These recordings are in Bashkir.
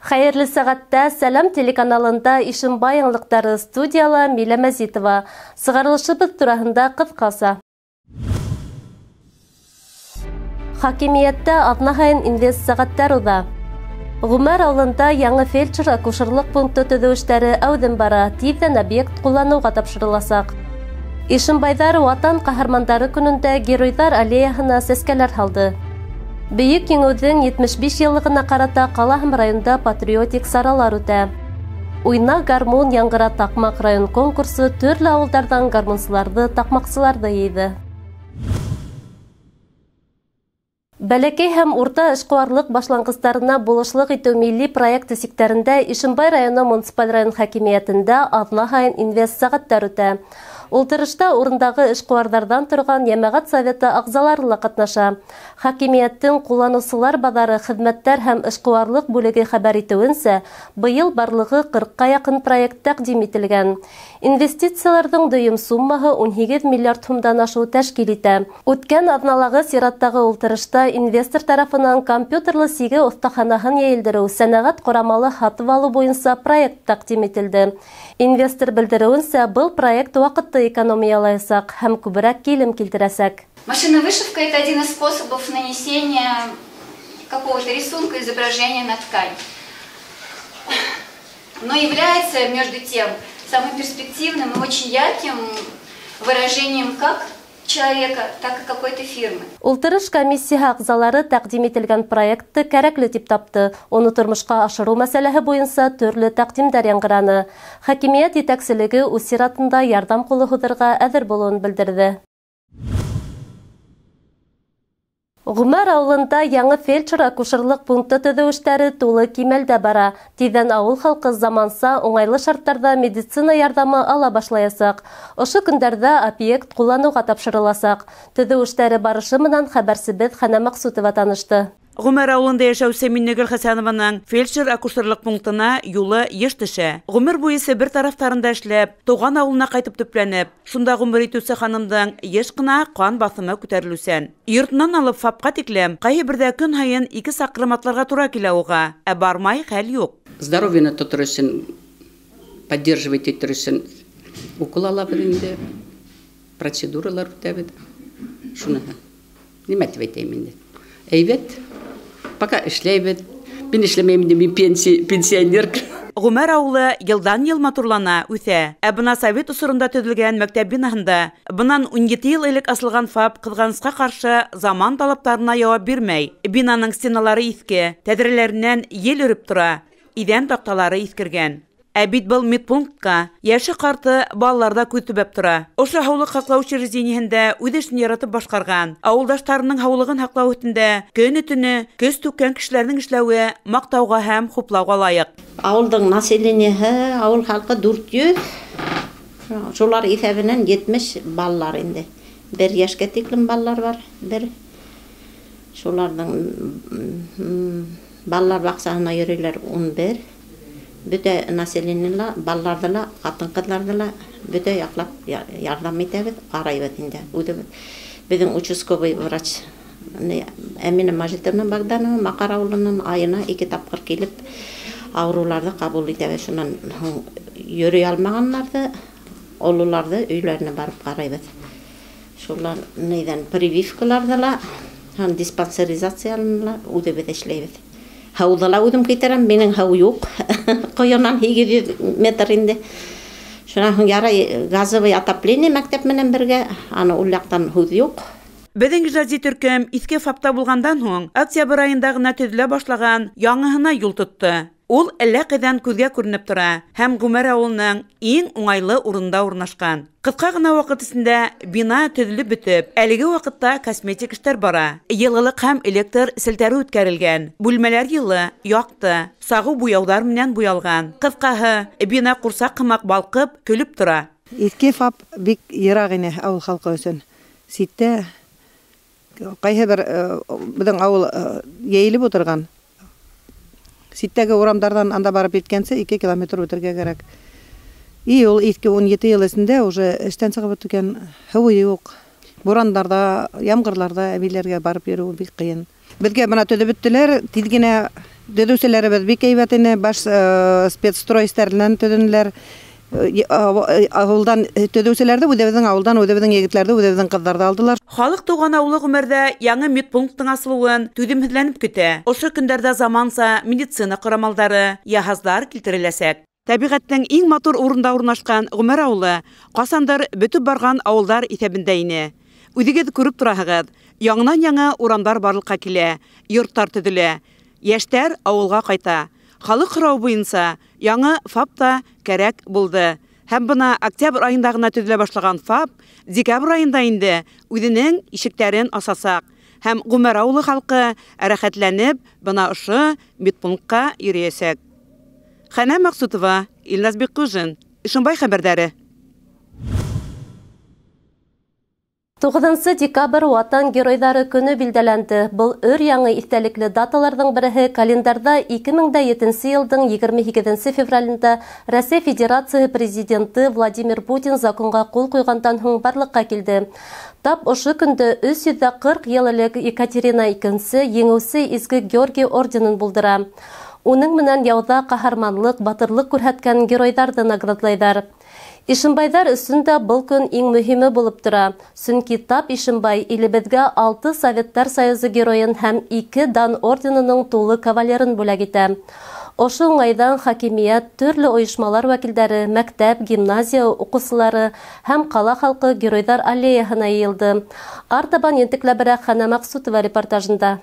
Хәйерле сәғәттә Сәләм телеканалында Ишембай яңылыҡтары, студияла Милә Мәзитова. Сығарылышыбыҙ тураһында ҡыҫҡаса. Хакимиәттә аҙна һайын инвест сәғәттәр уҙа. Ғүмәр ауылында яңы фельдшер-акушерлыҡ пункты төҙөү эштәре әүҙем бара, тиҙҙән объект ҡулланыуға тапшырыласаҡ. Ишембайҙар Ватан ҡаһармандары көнөндә Геройҙар аллеяһына сәскәләр һалды. Бөйөк Еңеүҙең 75 йыллығына ҡарата ҡала һәм районда патриотик саралар үтә. Уйна гармун яңғыра таҡмаҡ район конкурсы төрлө ауылдарҙан гармунсыларҙы, таҡмаҡсыларҙы йыйҙы. Бәләкәй һәм урта эшҡыуарлыҡ башланғыстарына булышлыҡ итеү милли проекты сиктәрендә Ишембай районы муниципаль район хакимиәтендә аҙна һайын инвест сәғәттәр үтә. Ултырышта урындағы эшҡыуарҙарҙан торған йәмәғәт советы ағзалары ла ҡатнаша. Хакимиәттең ҡулланыусылар баҙары, хеҙмәттәр һәм эшҡыуарлыҡ бүлеге хәбәр итеүенсә, быйыл барлығы 40-ҡа яҡын проект тәҡдим ителгән. Инвестицияларҙың дөйөм суммаһы 18 миллиард һумдан ашыу тәшкил итә. Үткән аҙналағы сираттағы ултырышта инвестор тарафынан компьютерлы сиге оҫтаханаһын йәйелдереү, сәнәғәт ҡорамалы һатып алыу буйынса проект тәҡдим ителде. Инвестор белдереүенсә, был проект ваҡытты экономиялаясаҡ һәм күберәк килем килтерәсәк. Машинная вышивка – это один из способов нанесения какого-то рисунка, изображения на ткань. Но является, между тем, самым перспективным и очень ярким выражением как человека, так и какой-то фирмы. Ултырыш комиссияһы ағзалары тәҡдим ителгән проектты кәрәкле тип тапты. Уны тормошҡа ашырыу мәсьәләһе буйынса төрлө тәҡдимдәр яңғыраны. Хакимиәт етәкселеге үҙ сиратында ярҙам ҡулы һуҙырға әҙер булыуын белдерҙе. Ғүмәр ауылында яңы фельдшер-акушерлыҡ пункты төҙөү эштәре тулы кимәлдә бара. Тиҙҙән ауыл халҡы заманса уңайлы шарттарҙа медицина ярҙамы ала башлаясаҡ. Ошо көндәрҙә объект ҡулланыуға тапшырыласаҡ. Төҙөү эштәре барышы менән хәбәрсебеҙ Хәнә Маҡсутова танышты. Ғүмәр ауылында йәшәүсе Миннегөл Хәсәнованың фельдшер-акушерлыҡ пунктына юлы йыш төшә. Ғүмер буйы Себер тарафтарында эшләп, тыуған ауылына ҡайтып төпләнеп, шунда ғүмер итеүсе ханымдың йыш ҡына ҡан баҫымы күтәрелеүсән. Йортонан алып ФАПҡа тиклем ҡайһы берҙә көн һайын 2 саҡрым атларға тура килә уға, ә бармай хәл юҡ. Здоровьены тотор өсөн, поддерживать итер өсөн укол алабыҙ инде, процедуралар үтәбеҙ. Шуныһы. Нимә тип әйтәйем инде? Әйбәт. Пока эшләйбеҙ. Мин эшләмәйем инде, мин пенсионерка. Ғүмәр ауылы йылдан-йыл матурлана, үҫә. Ә бына совет осоронда төҙөлгән мәктәп бинаһында бынан 17 йыл элек асылған ФАП ҡыҙғанысҡа ҡаршы заман талаптарына яуап бирмәй. Бинаның стеналары иҫке, тәҙрәләренән ел өрөп тора, иҙән таҡталары иҫкергән. Ә бит был медпунктҡа йәше ҡарты балалар ҙа күҙ төбәп тора. Ошо һаулыҡ һаҡлау учреждениеһендә үҙ эшен яратып башҡарған, ауылдаштарының һаулығын һаҡлау өҫтөндә көнө-төнө көс түккән кешеләрҙең эшләүе маҡтауға һәм хуплауға лайыҡ. Ауылдың населениеһы, ауыл халҡы 400, шулар иҫәбенән 70 балалар инде. Бер йәшкә тиклем балалар бар, бер. Шуларҙың балалар баҡсаһына йөрөйләр 11. Бөтә населениела, балаларҙы ла, ҡатын-ҡыҙҙарҙы ла бөтә яҡлап ярҙам итәбеҙ, ҡарайбыҙ инде. Үҙебеҙ беҙҙең участковый врач Әминә Мажитовна Богданова Маҡар ауылынан айына 2 тапҡыр килеп ауырыуларҙы ҡабул итәбеҙ. Шунан һуң йөрөй алмағандарҙы, ололарҙы өйләренә барып ҡарайбыҙ. Шулар нейҙән прививкаларҙы ла, һәм диспансеризацияны ла үҙебеҙ эшләйбеҙ. Һыуҙы ла үҙем китерәм, минең һыу юҡ. Ҡойонан 800 метр инде. Шунан һуң ярай газовый отопление мәктәп менән бергә, аны ул яҡтан һүҙ юҡ. Беҙҙең ижади төркөм иҫке ФАПта булғандан һуң октябрь айында ғына төҙөлә башлаған яңыһына юл тотто. Ул әллә ҡайҙан күҙгә күренеп тора һәм Ғүмәр ауылының иң уңайлы урынында урынлашҡан. Ҡыҫҡа ғына ваҡыт эсендә бина төҙөлөп бөтөп, әлеге ваҡытта косметик эштәр бара. Йылылыҡ һәм электр селтәре үткәрелгән. Бүлмәләр йылы, яҡты, сағыу буяуҙар менән буялған. Ҡыҫҡаһы, бина ҡурсаҡ һымаҡ балҡып, көлөп тора. Иҫке ФАП бик йыраҡ ине ауыл халҡы өсөн. Ситтә ҡайһы бер беҙҙең ауыл йәйелеп ултырған. Ситтәге урамдарҙан анда барып еткәнсе 2 километр үтергә кәрәк. И ул иҫке 17 йыл эсендә уже эштән сығып бөткән, һыуы юҡ. Бурандарҙа, ямғырларҙа әбейҙәргә барып йөрөү бик ҡыйын. Беҙгә бына төҙөп бөттөләр, тиҙ генә Төҙөүселәребеҙ бик һәйбәт ине, баш спецстрой эштәренән төҙөнөләр. Ауылдан төҙөүселәрҙе үҙебеҙҙең ауылдан, үҙебеҙҙең егеттәрҙе, үҙебеҙҙең ҡыҙҙарҙы алдылар. Халыҡ тыуған ауылы Ғүмәрҙә яңы медпункттың асылыуын түҙемһеҙләнеп көтә. Ошо көндәрҙә заманса медицина ҡорамалдары, йыһаздар килтереләсәк. Тәбиғәттең иң матур урында урынлашҡан Ғүмәр ауылы ҡасандыр бөтөп барған ауылдар иҫәбендә ине. Үҙегеҙ күреп тораһығыҙ, яңынан-яңы урамдар барлыҡҡа килә, йорттар төҙөлә, йәштәр ауылға ҡайта. Халыҡ һорауы буйынса яңы ФАП та кәрәк булды. Һәм бына октябрь айында ғына төҙөлә башлаған ФАП декабрь айында инде үҙенең ишектәрен асасаҡ. Һәм Ғүмәр ауылы халҡы рәхәтләнеп бына ошо медпунктҡа йөрөйәсәк. Хәнә Маҡсутова, Илназ Бикҡужин, Ишембай хәбәрҙәре. 9 декабрь Ватан геройҙары көнө билдәләнде. Был өр яңы иҫтәлекле даталарҙың береһе календарҙа 2007 йылдың 28 февралендә Рәсәй Федерацияһы президенты Владимир Путин законға ҡул ҡуйғандан һуң барлыҡҡа килде. Тап ошо көндө 340 йыл элек Екатерина II еңеүсе Изге Георгий орденын булдыра. Уның менән яуҙа ҡаһарманлыҡ, батырлыҡ күрһәткән геройҙарҙы наградлайҙар. Ишембайҙар өсөн дә был көн иң мөһиме булып тора. Сөнки тап Ишембай илебеҙгә 6 Советтар Союзы геройын һәм 2 Дан орденының тулы кавалерын бүләк итә. Ошо уңайҙан хакимиәт, төрлө ойошмалар вәкилдәре, мәктәп, гимназия уҡыусылары һәм ҡала халҡы геройҙар аллеяһына йыйылды. Артабан ентекләберәк Хәнә Маҡсутова репортажында.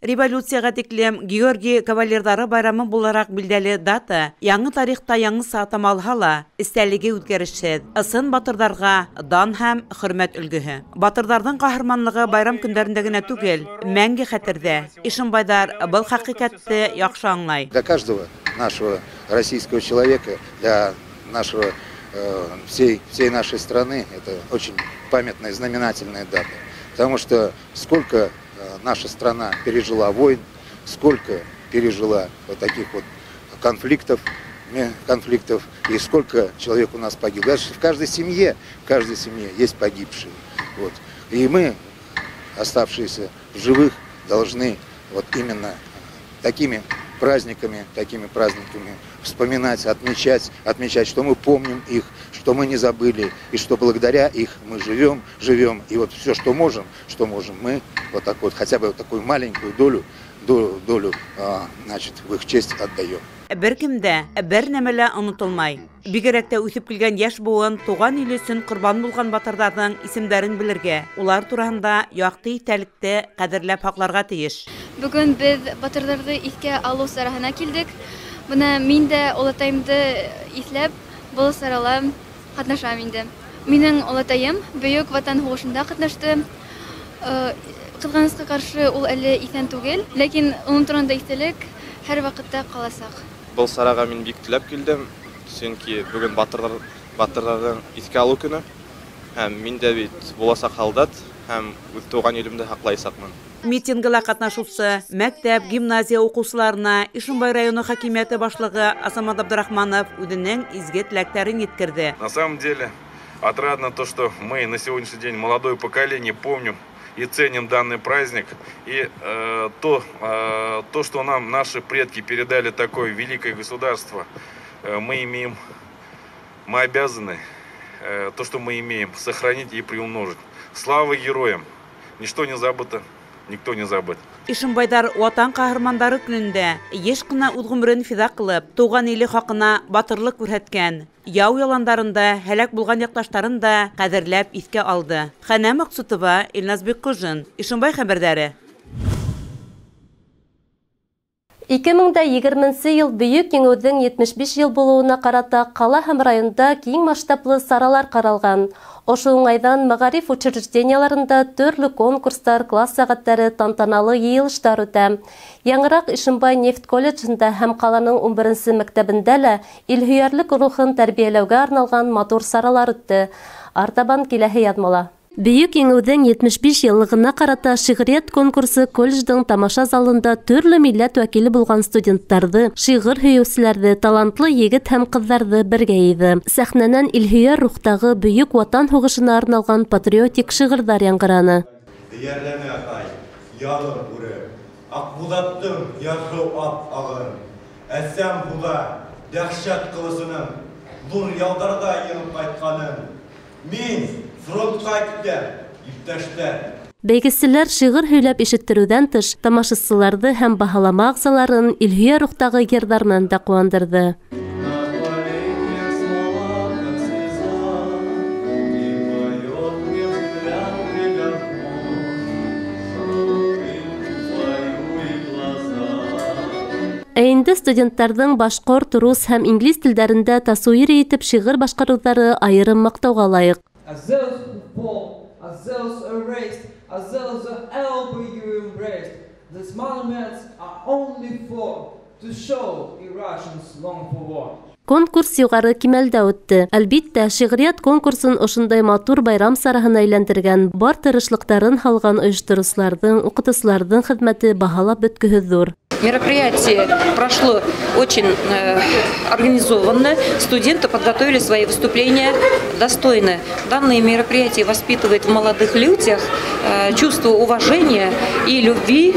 Революцияға тиклем Георгий кавалерҙары байрамы булараҡ билдәле дата яңы тарихта яңыса атамалһа ла, эстәлеге үҙгәрешһеҙ. Ысын батырҙарға дан һәм хөрмәт өлгөһө. Батырҙарҙың ҡаһарманлығы байрам көндәрендә генә түгел, мәңге хәтерҙә. Ишембайҙар был хәҡиҡәтте яҡшы аңлай. Для каждого нашего российского человека, для нашего всей нашей страны это очень памятная, знаменательная дата. Потому что сколько наша страна пережила войн, сколько пережила вот таких вот конфликтов, и сколько человек у нас погибло. Даже в каждой семье есть погибшие. Вот. И мы, оставшиеся в живых, должны вот именно такими праздниками вспоминать, отмечать, что мы помним их, что мы не забыли, и что благодаря их мы живем, и вот все, что можем, мы вот так вот, хотя бы вот такую маленькую долю, значит, в их честь отдаем. Бер кем дә, бер нәмә лә онотолмай. Бигерәк тә үҫеп килгән йәш быуын туған ил өсөн ҡорбан булған батырҙарҙың исемдәрен белергә, улар тураһында яҡты иҫтәлекте ҡәҙерләп һаҡларға тейеш. Бөгөн беҙ батырҙарҙы иҫкә алыу сараһына килдек. Бына мин дә олатайымды иҫләп был сарала ҡатнашам инде. Минең олатайым Бөйөк Ватан һуғышында ҡатнашты. Ҡыҙғанысҡа ҡаршы ул әле иҫән түгел, ләкин уның тураһында иҫтәлек һәр ваҡытта ҡаласаҡ. Был сараға мин бик теләп килдем, сөнки бөгөн батырҙарҙың иҫкә алыу көнө. Һәм мин дә бит буласаҡ һалдат һәм үҙ тыуған илемде һаҡлаясаҡмын. Митингыла ҡатнашыусы мәктәп, гимназия уҡыусыларына Ишембай районы хакимиәте башлығы Азамат Абдрахманов үҙенең изге теләктәрен еткерҙе. На самом деле отрадно то, что мы на сегодняшний день, молодое поколение, помним и ценим данный праздник, и то, что нам наши предки передали такое великое государство, мы обязаны то, что мы имеем, сохранить и приумножить. Слава героям! Ничто не забыто, никто не забыт. Ишембайҙар Ватан ҡаһармандары көнөндә йыш ҡына үҙ ғүмерен фиҙа ҡылып, тыуған иле хаҡына батырлыҡ күрһәткән, яу яландарында һәләк булған яҡташтарын да ҡәҙерләп иҫкә алды. Хәнә Маҡсутова, Илназ Бикҡужин, Ишембай хәбәрҙәре. 2020 йыл Бөйөк Еңеүҙең 75 йыл булыуына ҡарата ҡала һәм районда киң масштаблы саралар ҡаралған. Ошо уңайҙан мәғариф учрежденияларында төрлө конкурстар, класс сәғәттәре, тантаналы йыйылыштар үтә. Яңыраҡ Ишембай нефть колледжында һәм ҡаланың 11-нсе мәктәбендә лә илһөйәрлек рухын тәрбиәләүгә арналған матур саралар үтте. Артабан киләһе яҙмала. Бөйөк Еңеүҙең 75 йыллығына ҡарата шиғриәт конкурсы колледждың тамаша залында төрлө милләт вәкиле булған студенттарҙы, шиғыр һөйөүселәрҙе, талантлы егет һәм ҡыҙҙарҙы бергә йыйҙы. Сәхнәнән илһөйәр рухтағы Бөйөк Ватан һуғышына арналған патриотик шиғырҙар яңғыраны. Эйәрләне атай, ялын күреп, Аҡбуҙаттың ярһыу ап-ағын, әсәм һуҙа дәһшәт ҡылысының ҙур яуҙарҙа еңеп ҡайтҡанын. Мин фронтҡа китәм, иптәштәр. Бәйгеселәр шиғыр һөйләп ишеттереүҙән тыш, тамашасыларҙы һәм баһалама ағзаларын илһөйәр рухтағы йырҙар менән дә ҡыуандырҙы. Ә инде студенттарҙың башҡорт, рус һәм инглиз телдәрендә тасуир итеп шиғыр башҡарыуҙары айырым маҡтауға лайыҡ. As those who fall, as those erased, as those who elbow you embraced, these monuments are only for to show Russians long for war. Конкурс юғары кимәлдә үтте. Әлбиттә, шиғриәт конкурсын ошондай матур байрам сараһына әйләндергән, бар тырышлыҡтарын һалған ойоштороусыларҙың, уҡытыусыларҙың хеҙмәте баһалап бөткөһөҙ ҙур. Мероприятие прошло очень организованно. Студенты подготовили свои выступления достойно. Данное мероприятие воспитывает в молодых людях чувство уважения и любви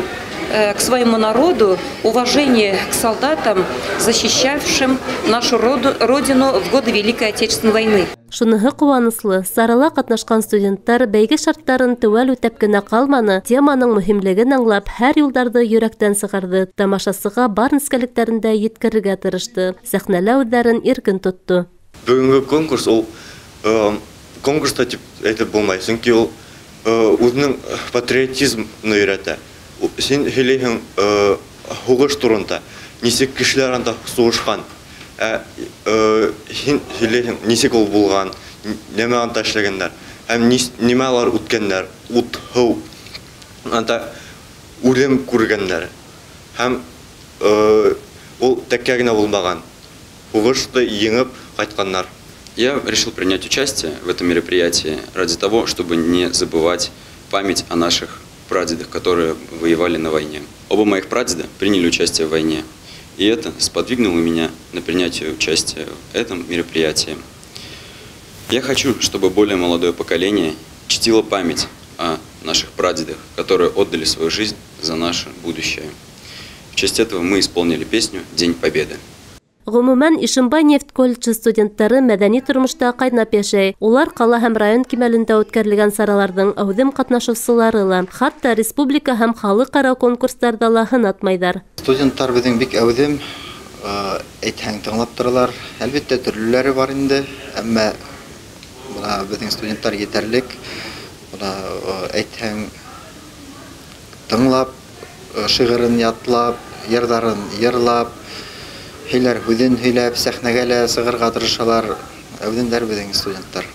к своему народу, уважение к солдатам, защищавшим нашу родину в годы Великой Отечественной войны. Шуныһы ҡыуаныслы, сарала ҡатнашҡан студенттар бәйге шарттарын теүәл үтәп кенә ҡалманы, теманың мөһимлеген аңлап, һәр юлдарҙы йөрәктән сығарҙы, тамашасыға бар нескәлектәрен дә еткерергә тырышты, сәхнәлә үҙҙәрен иркен тотто. Бөгөнгө конкурс ул конкурста тип әйтеп булмай, сөнки ул үҙенең патриотизмны өйрәтә. Син һөйләйһең һуғыш турында, нисек кешеләр анда суғышҡан, һин һөйләйһең нисек ул булған, нимә анда эшләгәндәр, һәм нимә алар үткәндәр, ут, һыу, анда үлем күргәндәр. Һәм ул тәккә генә булмаған, һуғышты еңеп ҡайтҡаннар. Я решил принять участие в этом мероприятии ради того, чтобы не забывать память о наших прадедах, которые воевали на войне. Оба моих прадеда приняли участие в войне, и это сподвигнуло меня на принятие участия в этом мероприятии. Я хочу, чтобы более молодое поколение чтило память о наших прадедах, которые отдали свою жизнь за наше будущее. В честь этого мы исполнили песню «День Победы». Ғөмүмән, Ишембай нефть колледжы студенттары мәҙәни тормошта ҡайнап йәшәй. Улар ҡала һәм район кимәлендә үткәрелгән сараларҙың әүҙем ҡатнашыусылары ла, хатта республика һәм халыҡ-ара конкурстарҙа ла һынатмайҙар. Студенттар беҙҙең бик әүҙем, әйтһәң тыңлап торалар. Әлбиттә, төрлөләре бар инде, әммә бына беҙҙең студенттар етерлек. Бына әйтһәң тыңлап, шиғырын ятлап, йырҙарын йырлап, һөйләр һүҙен һөйләп, сәхнәгә лә сығырға тырышалар. Әүҙемдәр беҙҙең студенттар.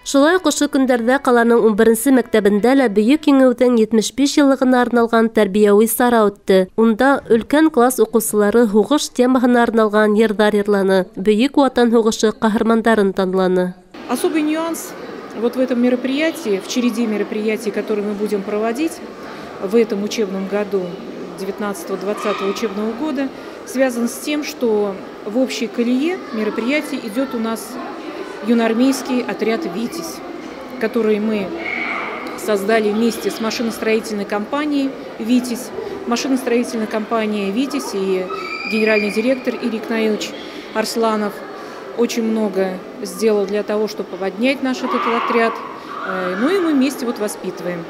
Шулай уҡ ошо көндәрҙә ҡаланың 11-нсе мәктәбендә лә Бөйөк Еңеүҙең 75 йыллығына арналған тәрбиәүи сара үтте. Унда өлкән класс уҡыусылары һуғыш темаһына арналған йырҙар йырланы, Бөйөк Ватан һуғышы ҡаһармандарын танланы. Особый нюанс вот в этом мероприятии, в череде мероприятий, которые мы будем проводить в этом учебном году, 19-20 учебного года, связан с тем, что в общей колее мероприятий идет у нас юноармейский отряд «Витязь», который мы создали вместе с машиностроительной компанией «Витязь». Машиностроительная компания «Витязь» и генеральный директор Ирик Наилович Арсланов очень много сделал для того, чтобы поднять наш этот отряд. Ну и мы вместе вот воспитываем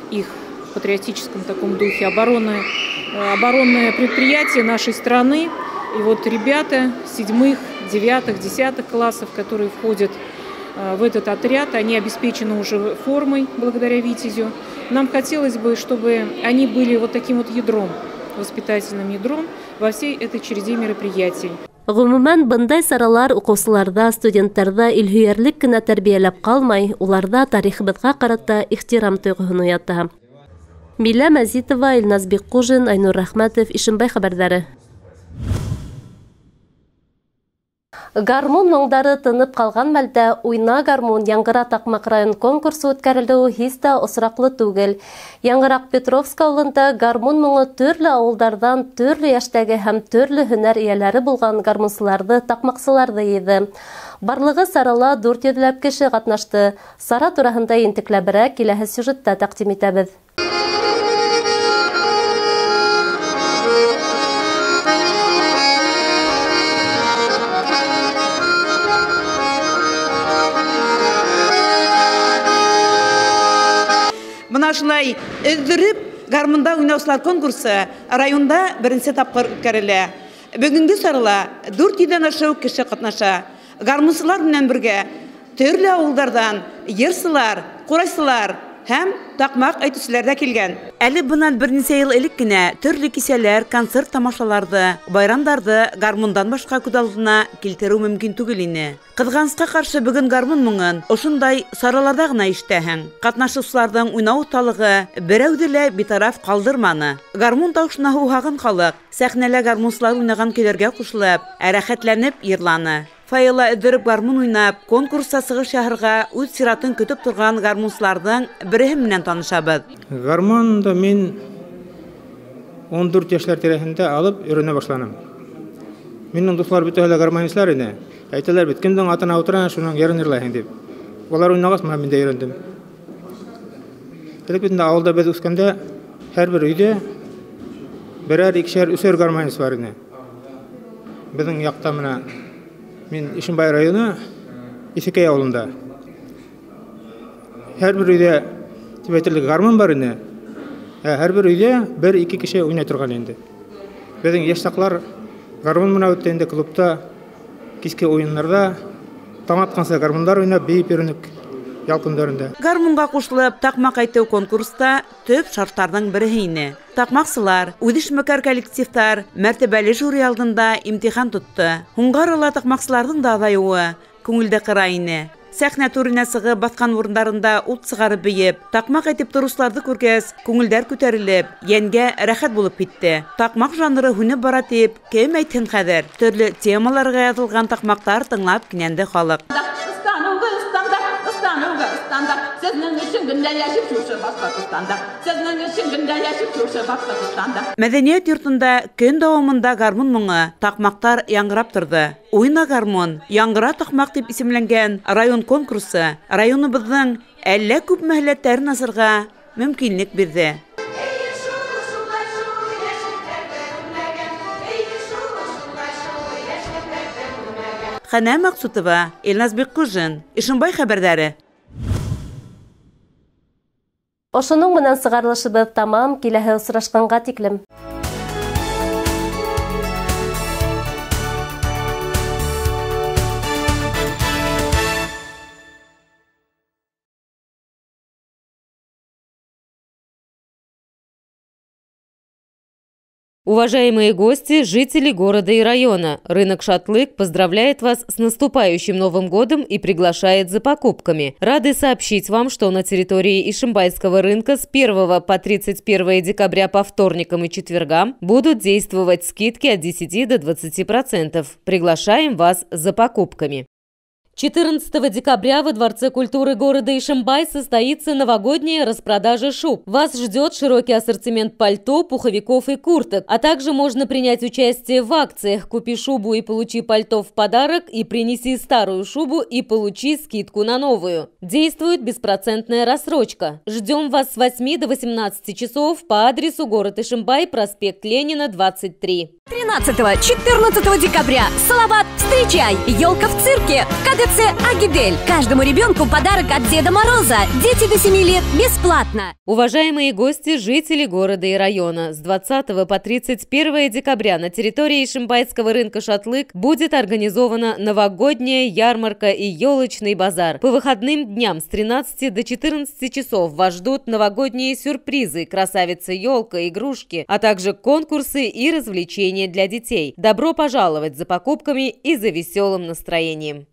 их в патриотическом таком духе. Оборонное предприятие нашей страны. И вот ребята 7-х, 9-х, 10-х классов, которые входят в этот отряд, они обеспечены уже формой благодаря «Витязю». Нам хотелось бы, чтобы они были вот таким вот ядром, воспитательным ядром во всей этой череде мероприятий. Ғөмүмән, бындай саралар уҡыусыларҙа, студенттарҙа илһөйәрлек кенә тәрбиәләп ҡалмай, уларҙа тарихыбыҙға ҡарата ихтирам тойғоһон уята. Милә Мәзитова, Илназ Бикҡужин, Айнур Рәхмәтов, Ишембай хәбәрҙәре. Гармун моңдары тынып ҡалған мәлдә «Уйна гармун, яңғыра таҡмаҡ» район конкурсы үткәрелеүе һис тә осраҡлы түгел. Яңыраҡ Петровск ауылында гармун моңо төрлө ауылдарҙан төрлө йәштәге һәм төрлө һөнәр эйәләре булған гармунсыларҙы, таҡмаҡсыларҙы йыйҙы. Барлығы сарала 400-ләп кеше ҡатнашты. Сара тураһында ентекләберәк киләһе сюжетта тәҡдим итәбеҙ. Бына шулай өҙҙөрөп гармунда уйнаусылар конкурсы районда беренсе тапҡыр үткәрелә. Бөгөнгө сарала 400-дән ашыу кеше ҡатнаша. Гармунсылар менән бергә төрлө ауылдарҙан йырсылар, ҡурайсылар һәм таҡмаҡ әйтеүселәр ҙә килгән. Әле бынан бер нисә йыл элек кенә төрлө кисәләр, концерт тамашаларҙы, байрамдарҙы гармундан башҡа күҙ алдына килтереү мөмкин түгел ине. Ҡыҙғанысҡа ҡаршы бөгөн гармун моңон ошондай сараларҙа ғына ишетәһең. Ҡатнашыусыларҙың уйнау оҫталығы берәүҙе лә битараф ҡалдырманы. Гармун тауышына һыуһаған халыҡ сәхнәлә гармунсылар уйнаған көйҙәргә ҡушылып, рәхәтләнеп йырланы. Файыла өҙҙөрөп гармун уйнап, конкурста сығыш яһарға үҙ сиратын көтөп торған гармунсыларҙың береһе менән танышабыҙ. Гармунды мин 14 йәшләр тирәһендә алып өйрәнә башланым. Минең дуҫлар бөтәһе лә гармонистлар ине. Әйтәләр бит, кемдең атына ултыраһың, шуның йырын йырлайһың тип. Улар уйнағас, мына мин дә өйрәндем. Элек бит инде ауылда беҙ үҫкәндә һәр бер өйҙә берәр, икешәр, өсәр гармонист бар ине. Беҙҙең яҡта мына мин Ишембай районы Иҫекәй ауылында. Һәр бер өйҙә тип әйтерлек гармун бар ине. Һәр бер өйҙә бер-ике кеше уйнай торған инде. Беҙҙең йәш саҡлар гармун менән үтте инде клубта, киске уйындарҙа таң атҡанса гармундар уйнап, бейеп йөрөнөк ял көндәрендә. Гармунға ҡушылып таҡмаҡ әйтеү конкурста төп шарттарҙың береһе ине. Таҡмаҡсылар, үҙешмәкәр коллективтар мәртәбәле жюри алдында имтихан тотто. Һуңғы арала таҡмаҡсыларҙың да аҙайыуы күңелде ҡыра ине. Сәхнә түренә сығып баҫҡан урындарында ут сығарып бейеп, таҡмаҡ әйтеп тороусыларҙы күргәс, күңелдәр күтәрелеп, йәнгә рәхәт булып китте. Таҡмаҡ жанры һүнеп бара тип, кем әйтһен хәҙер? Төрлө темаларға яҙылған таҡмаҡтар тыңлап кинәнде халыҡ. Мәҙәниәт йортонда көн дауамында гармун моңо, таҡмаҡтар яңғырап торҙо. «Уйна гармун, яңғыра таҡмаҡ» тип исемләнгән район конкурсы районыбыҙҙың әллә күп мәһләттәрен асырға мөмкинлек бирҙе. Хәнә Маҡсутова, Илназ Бикҡужин, Ишембай хәбәрҙәре. Ошоноң менән сығарылышыбыҙ тамам, киләһе осрашҡанға тиклем. Уважаемые гости, жители города и района, рынок «Шатлык» поздравляет вас с наступающим Новым годом и приглашает за покупками. Рады сообщить вам, что на территории Ишимбайского рынка с 1 по 31 декабря по вторникам и четвергам будут действовать скидки от 10 до 20%. Приглашаем вас за покупками. 14 декабря во Дворце культуры города Ишимбай состоится новогодняя распродажа шуб. Вас ждет широкий ассортимент пальто, пуховиков и курток. А также можно принять участие в акциях «Купи шубу и получи пальто в подарок» и «Принеси старую шубу и получи скидку на новую». Действует беспроцентная рассрочка. Ждем вас с 8 до 18 часов по адресу город Ишимбай, проспект Ленина, 23. 13-14 декабря. Салават, встречай! Елка в цирке в КДЦ «Агидель». Каждому ребенку подарок от Деда Мороза. Дети до 7 лет бесплатно. Уважаемые гости, жители города и района, с 20 по 31 декабря на территории Ишимбайского рынка «Шатлык» будет организована новогодняя ярмарка и елочный базар. По выходным дням с 13 до 14 часов вас ждут новогодние сюрпризы, красавица-елка, игрушки, а также конкурсы и развлечения для детей. Добро пожаловать за покупками и за веселым настроением.